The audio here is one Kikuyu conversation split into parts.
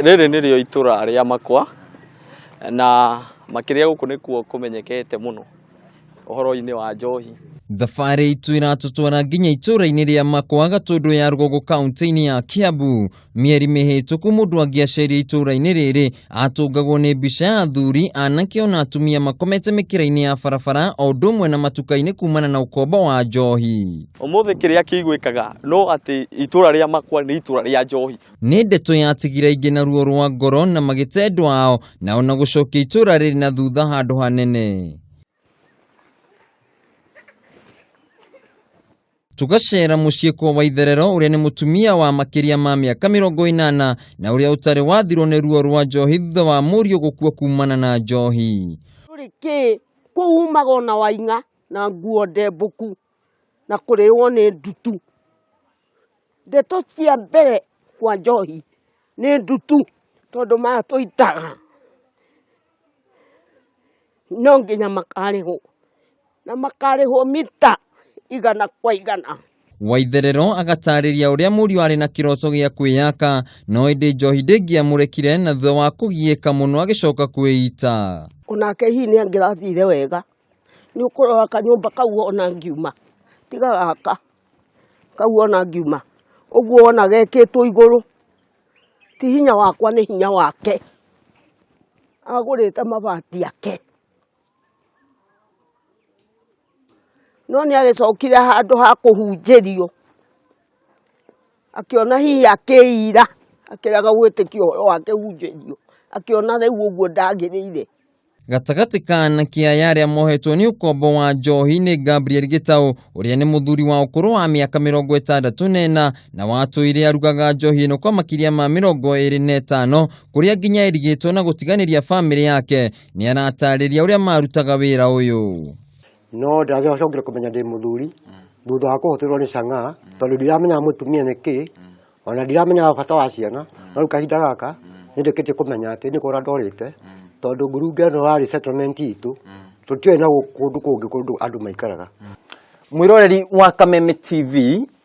Rĩrĩ nĩrĩo itũra rĩa Makwa, na makĩria gũkũ nĩkuo kũmenyekete mũno ũhoro-inĩ wa njohi. Thabarĩ itũ ĩratũtwara nginya itũra-inĩ rĩa Makwa Gatũndũ ya Rũgongo kaunti-inĩ ya Kiambu. Mĩeri mĩhĩtũku mũndũ angĩaceria itũra-inĩ rĩrĩ atũngagwo nĩ mbica ya athuri, anake ona atumia makomete mĩkĩra-inĩ ya barabara o ũndũ ũmwe na matuka-inĩ kumana na ũkombo wa njohi. Ũmũthĩ kĩrĩa kĩiguĩkaga no atĩ itũra rĩa Makwa nĩ itũra rĩa njohi. Nĩ ndeto yatigire aingĩ na ruo rwa ngoro na magĩte endwa ao na ona gũcokia itũra rĩrĩ na thutha handũ hanene. Tũgacera mũciĩ kwa Waitherero ũrĩa nĩ mũtumia wa makĩria ma mĩaka 80 na ũrĩa ũtarĩ wathirwo nĩ ruo rwa njohi thutha wa mũriũ gũkua kumana na njohi. Ndũrĩ kĩ kũu umaga ona waing'a na nguo ndembũku na kũrĩo nĩ ndutu. Ndeto cia mbere kwa njohi nĩ ndutu tondũ maya tũitaga no nginya makarĩhwo na makarĩhwo mita igana kwa igana. Waitherero agatarĩria ũrĩa mũriũ arĩ na kĩroto gĩa kwĩyaka no ĩndĩ njohi ndĩngĩamũrekire na thutha wa kũgiĩka mũno agĩcoka kwĩita. Onake hihi nĩ angĩrathire wega, nĩ ũkũrora kanyũmba kau ona ngiuma tiga gaka kau ona ngiuma ũguo wona gekĩtwo igũrũ ti hinya wakwa nĩ hinya wake, agũrĩte mabati ake. No nĩ agĩcokire handũ ha kũhunjĩrio akĩona hihi akĩira akĩrega gwĩtĩkia ũhoro wa kĩhunjĩrio akĩona rĩu ũguo ndagĩrĩire. Gatagatĩ ka anake aya arĩa mohetwo nĩ ũkombo wa njohi nĩ Gabriel Gĩtaũ ũrĩa nĩ mũthuri wa ũkũrũ wa mĩaka 64 na watũire arugaga njohi ĩno kwa makĩria ma 25 kũrĩa nginya erigĩtwo na gũtiganĩria bamĩrĩ yake. Nĩ aratarĩria ũrĩa marutaga wĩra ũyũ. No ndagĩcokire kũmenya ndĩ mũthuri thutha wa kũhũthĩrwo nĩ chang'aa tondũ ndiramenyaga mũtumia nĩ kĩ ona ndiramenyaga bata wa ciana no rĩu kahinda gaka nĩ ndĩkĩtie kũmenya atĩ nĩ kũra ndorĩte tondũ ngurunga ĩno yarĩ settlement itũ tũtiũĩ na kũndũ kũngĩ kũndũ andũ maikaraga. Mwĩroreri wa Kameme TV,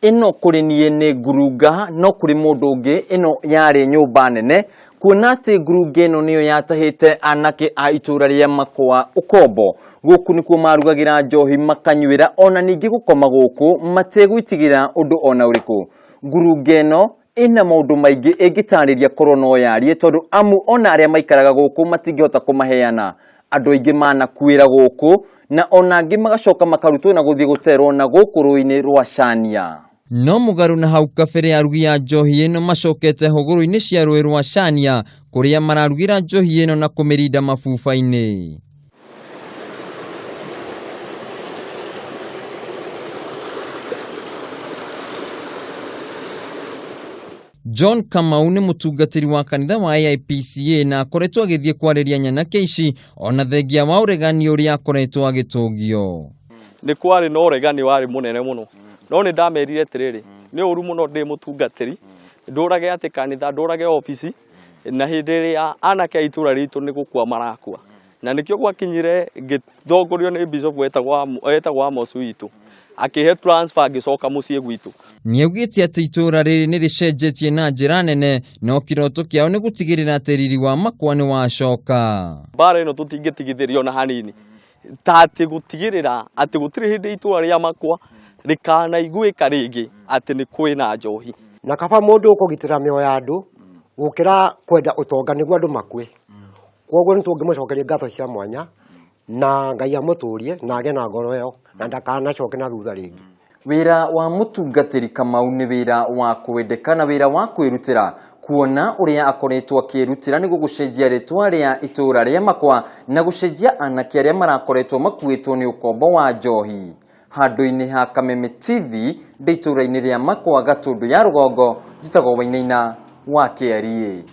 ĩno kũrĩ niĩ nĩ ngurunga no kũrĩ mũndũ ũngĩ ĩno yarĩ nyũmba nene kuona atĩ ngurunga ĩno nĩyo yatahĩte anake a itũra rĩa Makwa ũkombo. Gũkũ nĩkuo marugagĩra njohi makanyuĩra ona ningĩ gũkoma gũkũ mategwĩtigĩra ũndũ ona ũrĩkũ. Ngurunga ĩno ĩna maũndũ maingĩ ĩngĩtarĩria korwo no yarie tondũ amu ona arĩa maikaraga gũkũ matingĩhota kũmaheana. Andũ aingĩ manakuĩra gũkũ na ona angĩ magacoka makarutwo na gũthiĩ gũterwo na gũkũ rũĩ-inĩ rwa Cania. No mũgarũ na hau kabere arugi a njohi ĩno macokete hũgũrũ-inĩ cia rũĩ rwa Cania kũrĩa mararugĩra njohi ĩno na kũmĩrinda mabuba-inĩ. John Kamau nĩ mũtungatĩri wa kanitha wa AIPCA na akoretwo agĩthiĩ kwarĩria nyanake ici ona thengia wa ũregani ũrĩa akoretwo agĩtũngio. Nĩ kwarĩ na ũregani warĩ mũnene mũno, no nĩ ndamerire atĩrĩrĩ, nĩ ũru mũno ndĩ mũtungatĩri ndũrage atĩ kanitha, ndũrage obici, na hĩndĩ ĩrĩa anake a itũra ritũ nĩ gũkua marakua. Na nĩkĩo gwakinyire ngĩtongorio nĩ bishop wetagwo Amos witũ, akĩhe transfer ngĩcoka mũciĩ gwitũ. Nĩaugĩte atĩ itũra rĩrĩ nĩ rĩcenjetie na njĩra nene no kĩroto kĩao nĩ gũtigĩrĩra atĩ riri wa Makwa nĩ wacoka. Mbara ĩno tũtingĩtigithĩria ona hanini, ta atĩ gũtigĩrĩra atĩ gũtirĩ hĩndĩ itũra rĩa Makwa rĩkanaiguĩka rĩngĩ atĩ nĩ kwĩna njohi. Na kaba mũndũ ũkũgitĩra mĩoyo ya andũ gũkĩra kwenda ũtonga nĩguo andũ makue. Koguo nĩ tũngĩmũcokeria ngatho cia mwanya na Ngai amũtũrie na agĩe na ngoro ĩyo na ndakanacoke na thutha rĩngĩ. Wĩra wa mũtungatĩri Kamau nĩ wĩra wa kwendeka na wĩra wa kwĩrutĩra kuona ũrĩa akoretwo akĩrutĩra nĩguo gũcenjia rĩtwa rĩa itũra rĩa Makwa na gũcenjia anake arĩa marakoretwo makuĩtwo nĩ ũkombo wa njohi. Handũ-inĩ ha Kameme TV ndĩ itũra-inĩ rĩa Makwa Gatũndũ ya Rũgongo, njĩtagwo Wainaina wa KRA.